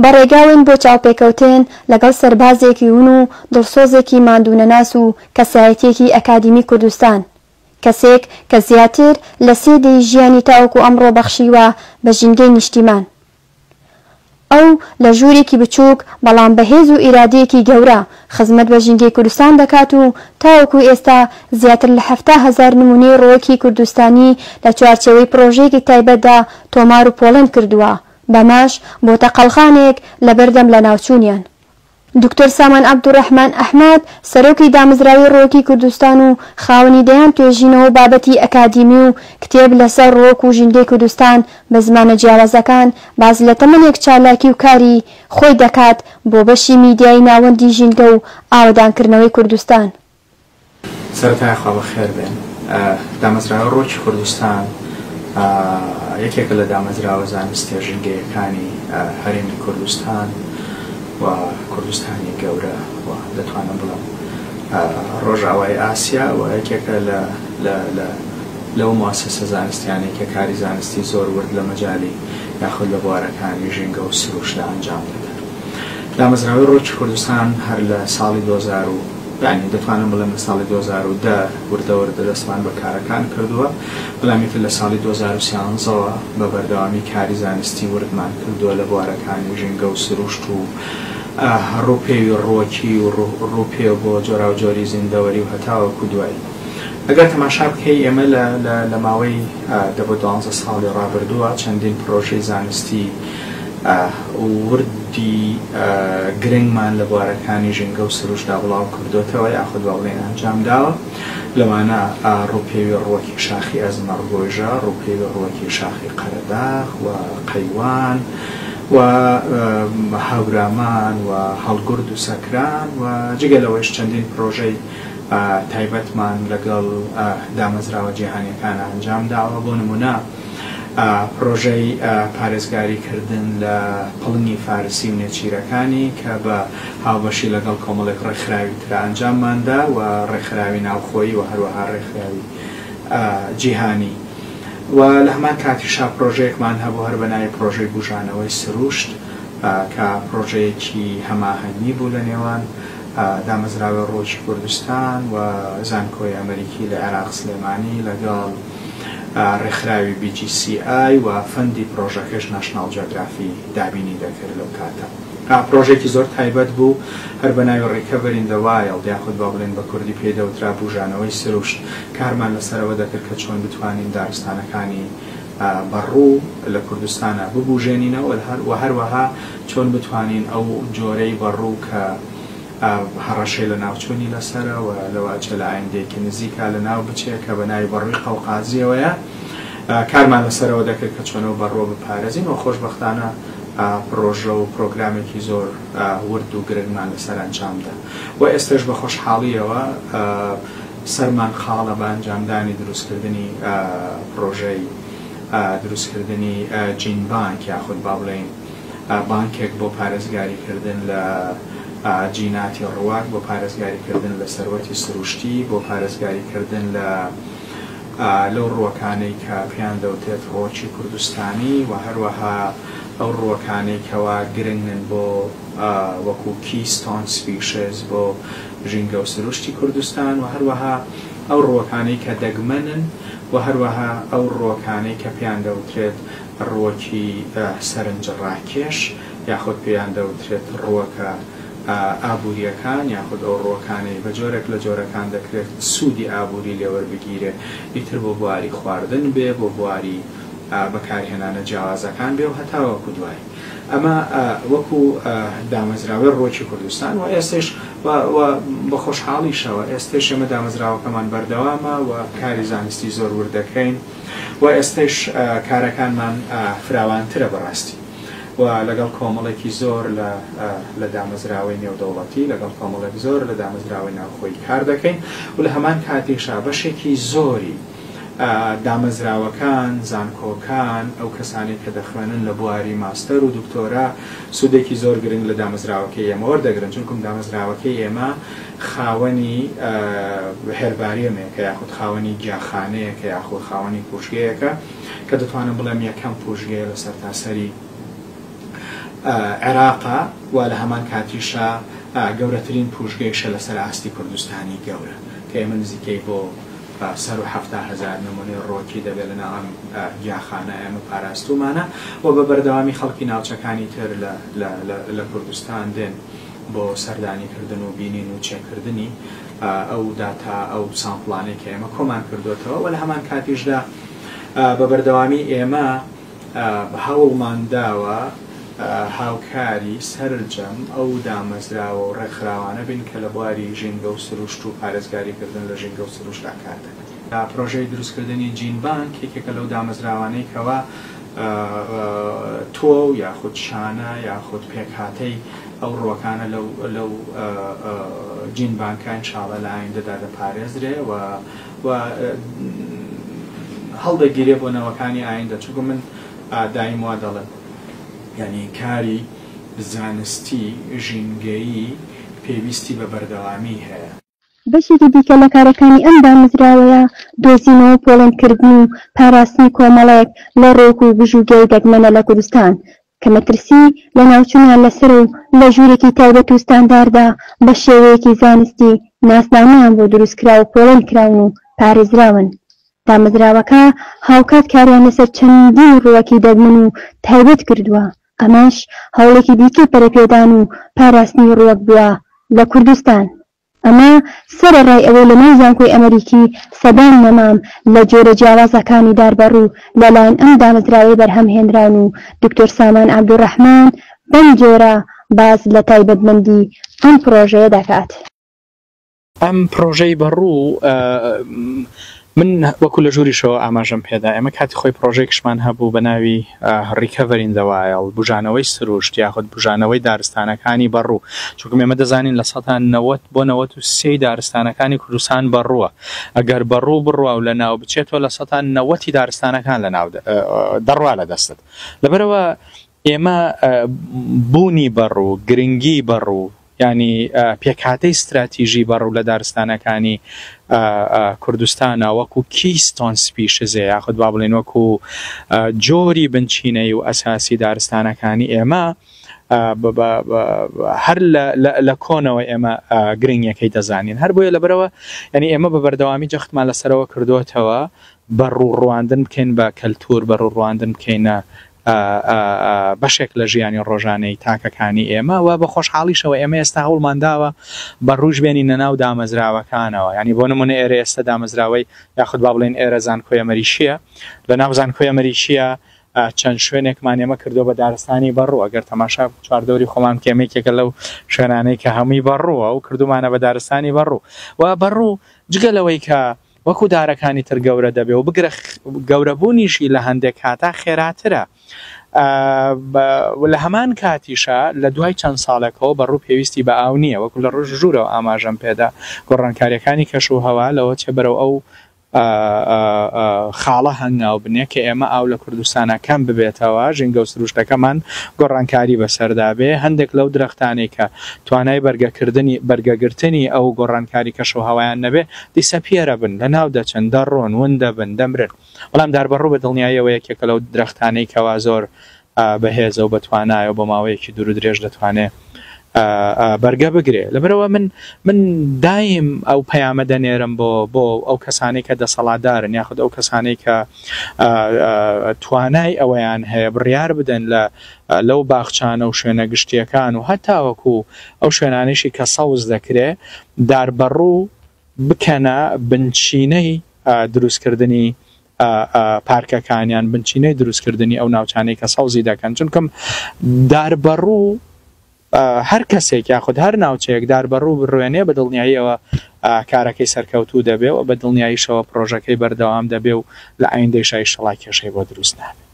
بەڕێگاوین بۆ چاوپێکەوتن لەگەڵ سەربازێکی ون و دڵسۆزێکی ماندوونەناس و کەسایەتییەکی ئەکادیمی کوردستان، کەسێک کە زیاتر لە سێ دەیی ژیانی تاوەکو ئەمڕۆ بەخشیوە بە ژینگەی نیشتیمان. ئەو لە ژوورێکی بچووک بەڵام بە هێز و ئیرادەیەکی گەورە خزمەت بە ژینگەی کوردستان دەکات و تاوەکو ئێستا زیاتر لە 70,000 نموونەی ڕووەکی کوردستانی لە چوارچێوەی پڕۆژەیەکی تایبەتدا تۆمار و پۆڵێن کردووە، بەمەش بۆتە قەڵغانێک لەبەردەم لەناوچوونیان. دکتۆر سامان عەبدولڕەحمان ئەحمەد، سەرۆکی دامەزراوەی ڕووەکی کوردستان و خاوەنی دەیان توێژینەوە و بابەتی ئەکادیمی و کتێب لەسەر ڕووەک و ژینگەی کوردستان بە زمانە جیاوازەکان باس لە تەمەنێک چالاکی و کاری خۆی دەکات بۆ بەشی میدیایی ناوەندی ژینگە و ئاوەدانکردنەوەی کوردستان. سەرەتا یاخوا بەخێر بێن. دامەزراوەی ڕۆکی کوردستان یەکێکە لە دامەزراوە زانستیە ژینگەیەکانی هەرێمی کوردستان و کوردستانی گەورە و دەتوانم بڵێم ڕۆژاوای ئاسیا و یەکێکە لە لە لە لەو موسسە زانستیانەی کە کاری زانستی زۆر ورد لە مەجالی یاخود لە بوارەکانی ژینگە و سروشتدا ئەنجام دەدەن. دامەزراوەی ڕۆکی کوردستان هەر لە ساڵی 2000 و یانی دەتوانم بڵێم لە ساڵی 2010 وردە وردە دەستمان بە کارەکان کردووە، بەڵام ئیتر لە ساڵی 2013 ەوە بە بەردەوامی کاری زانستی وردمان کردووە لە بوارەکانی ژینگە و سروشت و ڕووپێوی ڕووەکی و ڕووپێو بۆ جۆراوجۆری زیندەوەری و هەتاوەکو دوایی. ئەگەر تەماشا بکەی ئێمە لە لە لە ماوەی دە بۆ دوانزە ساڵی ڕابردووە چەندین پرۆژەی زانستی وردی گرنگمان لە بوارەکانی ژینگە و سروشتدا بڵاو کردۆتەوە یاخود با بڵێین ئەنجام داوە، لەوانە ڕووپێوی ڕووەکی شاخی ئەزمەڕگۆیژە، ڕووپێوی ڕووەکی شاخی قەرەداغ و قەیوان و هەورامان و هەڵگورد و سەکران و جگە لەوەیش چەندین پرۆژەی تایبەتمان لەگەڵ دامەزراوە جیهانیەکان ئەنجام داوە، بۆ نموونە پرۆژەی پارێزگاری کردن لە پڵنگی فارسی و نێچیرەکانی کە بە هاوبەشی لەگەڵ کۆمەڵێک ڕێکخراوی ترا ئەنجاممان دا و ڕێکخراوی ناوخۆیی و هەروەها ڕێکخراوی جیهانی و لە هەمان کاتیشا پرۆژەیەکمان هەبوو هەر بە ناوی پرۆژەی بوژانەوەی سروشت کە پرۆژەیەکی هەماهەنگی بوو لە نێوان دامەزراوەی ڕووەکی کوردستان و زانکۆی ئەمەریکی لە عێراق سلێمانی لەگەڵ ڕێکخراوی BGCI و fund ی پرۆژەکەش ناشناڵ جیۆگرافی دابینی دەکرد لەو کاتە. پرۆژەیەکی زۆر تایبەت بوو هەر بە ناوی Recovering the Wild یاخود با بڵێین بە کوردی پێی دەوترا بوژانەوەی سروشت. کارمان لەسەر ئەوە دەکرد کە چۆن بتوانین دارستانەکانی بەڕوو لە کوردستانا ببوژێنینەوە و هەروەها چۆن بتوانین ئەو جۆرەی بەڕوو کە هەڕەشەی لەناوچوونی لەسەرە و لەوەئەچێ لە ئایندەیەکی نزیکا لەناو بچێ کە بە ناوی بەڕووی قەوقازییەوەیە کارمان لەسەرەوە دەکرد کە چۆن ئەو بەڕووە بپارێزین و خۆشبەختانە پڕۆژە و پرۆگرامێکی زۆر ورد و گرنگمان لەسەر ئەنجامدا و ئێستەش بە خۆشحاڵییەوە سەرمان خاڵە بە ئەنجامدانی دروستکردنی پڕۆژەی دروستکردنی gene bank یاخود با بڵێین بانکێک بۆ پارێزگاریکردن لە جیناتی ڕووەک، بۆ پارێزگاریکردن لە سەروەتی سروشتی، بۆ پارێزگاریکردن لە لەو ڕووەکانەی کە پێیان دەوترێت ڕووەکی کوردستانی و هەروەها ئەو ڕووەکانەی کەوا گرنگن بۆ وەکو keystone species بۆ ژینگە و سروشتی کوردستان و هەروەها ئەو ڕووەکانەی کە دەگمەنن و هەروەها ئەو ڕووەکانەی کە پێیان دەوترێت ڕووەکی سەرنجڕاکێش یاخود پێیان دەوترێت ڕووەکە ئابوورییەکان یاخود ئەو ڕووەکانەی بە جۆرێک لە جۆرەکان دەکرێت سوودی ئابووری لێ وەربگیرێ ئیتر بۆ بواری خواردن بێ بۆ بواری بەکارهێنانە جیاوازەکان بێ و هەتاوەکو دوایی. ئەمە وەکو دامەزراوەی ڕووەکی کوردستان و ئێستەیش و بە خۆشحاڵیشەوە ئێستەیش ئێمە دامەزراوەکەمان بەردەوامە و کاری زانستی زۆر ورد دەکەین و ئێستەیش کارەکانمان فراوانترە بەڕاستی و لەگەڵ کۆمەڵێکی زۆر لە لە دامەزراوەی نێودەوڵەتی لەگەڵ کۆمەڵێک زۆر لە دامەزراوەی ناوخۆیی کار دەکەین و لە هەمان کاتیشا بەشێکی زۆری دامەزراوەکان، زانکۆکان، ئەو کەسانەی کە دەخوێنن لە بواری ماستەر و دکتۆرا سوودێکی زۆر گرنگ لە دامەزراوەکەی ئێمە وەردەگرن، چونکوم دامەزراوەکەی ئێمە خاوەنی herbarium ێکە یاخود خاوەنی گیاخانەیەکە یاخود خاوەنی پووشگەیەکە کە دەتوانم بڵێم یەکەم پووشگەیە لە سەرتاسەری. عێراقە و لە هەمان کاتیشا گەورەترین پووشگەیشە لەسەر ئاستی کوردستانی گەورە کە ئێمە نزیکەی بۆ سەروو 70,000 نموونەی ڕووەکی دەبێت لەناو ئەم گیاخانە ئێمە پاراستوومانە و بە بەردەوامی خەڵکی ناوچەکانی تر لە کوردستان دێن بۆ سەردانی کردن و بینین و چێکردنی ئەو داتا ئەو سامپڵانەی کە ئێمە کۆمان کردۆتەوە و لە هەمان کاتیشدا بە بەردەوامی ئێمە هەوڵمان داوە هاوکاری سەرجەم ئەو دامەزراوە و ڕێکخراوانە بین کە لە بواری ژینگە و سروشت و پارێزگاریکردن لە ژینگە و سروشتدا کار دەکەن. پرۆژەی دروستکردنی جین بانک یەکێکە لەو دامەزراوانەی کەوا تۆو یاخود شانە یاخود پێکهاتەی ئەو ڕووەکانە لەو لەو جین بانکە ان شاء اللە لە ئایندەدا دەپارێزرێ و و هەڵدەگیرێ بۆ نەوەکانی ئایندە چونکە من دایم وا دەڵێم یانی کاری زانستی ژینگەیی پێویستی بە بەردەوامی هەیە. بەشێکی دیکە لە کارەکانی ئەم دامەزراوەیە دۆزینەوە و پۆڵێنکردن و پاراستنی کۆمەڵێک لە ڕۆک و گژوگیای دەگمەنە لە کوردستان کە مەترسی لەناوچوونیان لەسەرە و لە ژوورێکی تایبەت و ستانداردا بە شێوەیەکی زانستی ناسنامەیان بۆ دروستکرا و پۆڵێن کراون و پارێزراون. دامەزراوەکە هاوکات کاریان لەسەر چەندین ڕووەکی دەگمەن و تایبەت کردووە، ئەمەش هەوڵێکی دیکەی پەرەپێدان و پاراستنی ڕووەک بووە لە کوردستان. ئەمە سەرەڕای ئەوەی لە ناو زانکۆی ئەمەریکی سەدان نەمام لە جۆرە جیاوازەکانی داربەڕوو لە لایەن ئەم دامەزراوەیە بەرهەم هێنراون و دکتۆر سامان عەبدولڕەحمان بەم جۆرە باس لە تایبەتمەندی ئەم پڕۆژەیە دەکات. ئەم پڕۆژەی بەڕوو من وەکو لە ژووریشەوە ئاماژەم پێدا ئێمە کاتی خۆی پڕۆژەیەکشمان هەبوو بە ناوی Recovering the Wild بوژانەوەی سروشت یاخود بوژانەوەی دارستانەکانی بەڕوو چونکە ئێمە دەزانین 90% بۆ 93 دارستانەکانی کوردستان بەڕووە ئەگەر بەڕوو بڕوا و لەناو بچێتەوە 90% دارستانەکان لەناو دەڕوا لە دەستت لەبەرئەوە ئێمە بوونی بەڕوو، گرنگی بەڕوو، یانی پێکهاتەی ستراتیژی بەڕوو لە دارستانەکانی کوردستانا وەکوو keystone species یاخود با بڵێین وەکوو جۆری بنچینەیی و ئەساسی دارستانەکانی ئێمە هەر لە کۆنەوە ئێمە گرنگیەکەی دەزانین. هەر بۆیە لەبەرئەوە یانی ئێمە بە بەردەوامی جەختمان لەسەرەوە کردۆتەوە بەڕوو ڕواندن بکەین بە کەلتوور، بەڕوو ڕواندن بکەینە بەشێک لە ژیانی ڕۆژانەی تاکەکانی ئێمە و بە خۆشحاڵیشەوە ئێمە ئێستا هەوڵمان داوە بە ڕووش بێنینە ناو دامەزراوەکانەوە یانی بۆ نمونە ئێرە ئێستا دامەزراوەی یاخود با بڵێین ئێرە زانکۆی ئەمەریکییە لە ناو زانکۆی ئەمەریکییە چەند شوێنێکمان ئێمە کردووە بە دارستانی بەڕوو ئەگەر تەماشا چواردەوری خۆمان بکەین ئەمە یەکێکە لەو شوێنانەی کە هەمووی بەڕووە و کردوومانە بە دارستانی بەڕوو و بەڕوو جگە لەوەی کە وەکو دارەکانی تر گەورە دەبێ و بگرە گەورەبوونیشی لە هەندێک کاتا خێراترە لە هەمان کاتیشا لە دوای چەند ساڵێکەوە بەڕوو پێویستی بە ئاو نییە وەکو لە ڕۆژ ژوورەوە ئاماژەم پێدا گۆڕانکاریەکانی کەش و هەوا لەوە چێ بەرەو ئەو خاڵە هەنگاو بنێ کە ئێمە ئاو لە کوردستانا کەم ببێتەوە، ژینگە و سروشتەکەمان گۆڕانکاری بەسەردا بێ، هەندێک لەو درەختانەی کە توانای بەرگەکردنی بەرگەگرتنی ئەو گۆڕانکاری کەشوهەوایان نەبێ، دیسەپیەرە بن، لەناو دەچن، دەڕۆن، ون دەبن، دەمرن. بەڵام داربەڕوو بە دڵنیاییەوە یەکێکە لەو درەختانەی کەوا زۆر بەهێزە و بەتوانایە و بۆ ماوەیەکی دوور و درێژ دەتوانێ بەرگە بگرێ. لەبەرئەوە من من دایم ئەو پەیامە دەنێرم بۆ بۆ ئەو کەسانەی کە دەسەڵاتدارن یاخود ئەو کەسانەی کە توانای ئەوەیان هەیە بڕیار بدەن لە لەو باخچانە و شوێنە گشتییەکان و هەتاوەکو ئەو شوێنانەیشی کە سەوز دەکرێ داربەڕوو بکەنە بنچینەی دروستکردنی پارکەکان یان بنچینەی دروستکردنی ئەو ناوچانەی کە سەوزی دەکەن چونکم داربەڕوو هەر کەسێک یاخود هەر ناوچەیەک داربەڕوو بڕوێنێ بە دڵنیاییەوە کارەکەی سەرکەوتوو دەبێ و بە دڵنیاییشەوە پڕۆژەکەی بەردەوام دەبێ و لە ئایندەیشا ئیشەڵا کێشەی بۆ دروست نابێ.